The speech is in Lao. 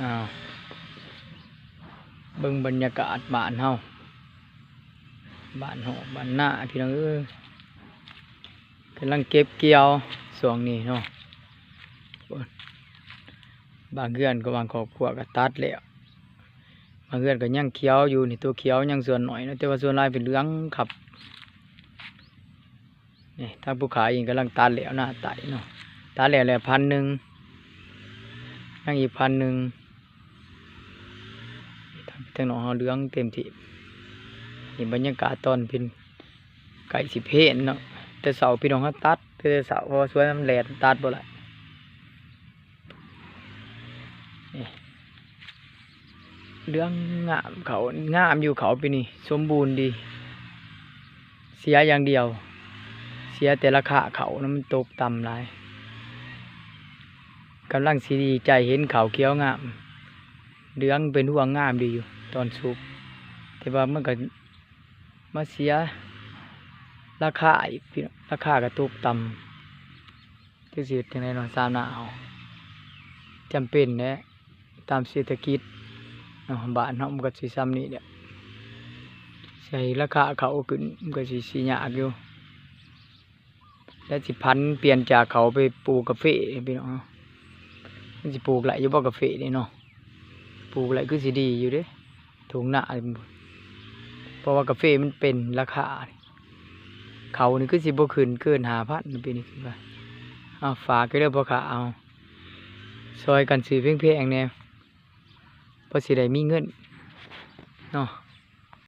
ອ້າວ ເບິ່ງບັນຍາກາດບ້ານເຮົາ ບ້ານຮອກບ້ານນາ ພີ່ນ້ອງເອີຍ ກຳລັງເກັບກ່ຽວຊ່ວງນີ້ເນາະ. ບາງເຮືອນກໍ ບາງຄອບຄົວກໍຕັດແລ້ວ ບາງເຮືອນກໍຍັງຂຽວຢູ່ນີ້ ຕົວຂຽວຍັງສ່ວນໜ້ອຍເນາະ ແຕ່ວ່າສ່ວນຫຼາຍເປັນເຫຼືອງຄັບ. ນີ້ທາງຜູ້ຂາຍເອງກຳລັງຕັດແລ້ວ ໜ້າໄຕເນາະ ຕັດແລ້ວແລ້ວພັນໜຶ່ງ ຍັງອີກພັນໜຶ່ງ. ທາງ ທາງນອກເຮົາເຫຼືອງເຕັມທີ່. ນີ້ບັນຍາກາດຕອນເປັນ ໃກ້ຊິເພນເນາະ ແຕ່ເຊົ້າພີ່ນ້ອງເຮົາຕັດ ແຕ່ເຊົ້າ ເພາະວ່າສວນມັນແດດ ຕັດບໍ່ໄດ້. ນີ້ເຫຼືອງງາມ ເຂົ້າງາມຢູ່ ເຂົ້າປີນີ້ສົມບູນດີ ເສຍຢ່າງດຽວ ເສຍແຕ່ລາຄາເຂົ້ານະ ມັນຕົກຕ່ຳຫຼາຍ. ກຳລັງຊິດີໃຈເຫັນເຂົ້າຂຽວງາມ ເຫຼືອງເປັນຮວງງາມດີຢູ່ຕອນສຸກ ແຕ່ວ່າມັນກໍມາເສຍລາຄາອີກ ລາຄາກໍຕົກຕ່ຳ. ຈັກຊິເຮັດຈັ່ງໃດເນາະ ຊາວນາເຮົາ ຈຳເປັນແຫຼະ ຕາມເສດຖະກິດເນາະ ບ້ານເຮົາມັນກໍຊິຊ່ຳນີ້ແຫຼະ ຊິໃຫ້ລາຄາເຂົ້າຂຶ້ນ ມັນກໍຊິ ຊິຍາກຢູ່ ແລະຊິຜັນປ່ຽນຈາກເຂົ້າໄປປູກກາເຟ ພີ່ນ້ອງເຮົາ ມັນຊິປູກໄດ້ຢູ່ບໍ່ກາເຟນີ້ເນາະ? ປູກໄດ້ຄືຊິດີຢູ່ເດ້ ທົ່ງນາ ເພາະວ່າກາເຟມັນເປັນລາຄາ ເຂົ້ານີ້ຄືຊິບໍ່ຂຶ້ນເກີນຫ້າພັນປີນີ້ຄິດວ່າ. ເອົາ ຝາກເດີພໍ່ຄ້າເຮົາ ຊ່ອຍກັນຊື້ແພງໆແດ່ ພໍຊິໄດ້ມີເງິນເນາະ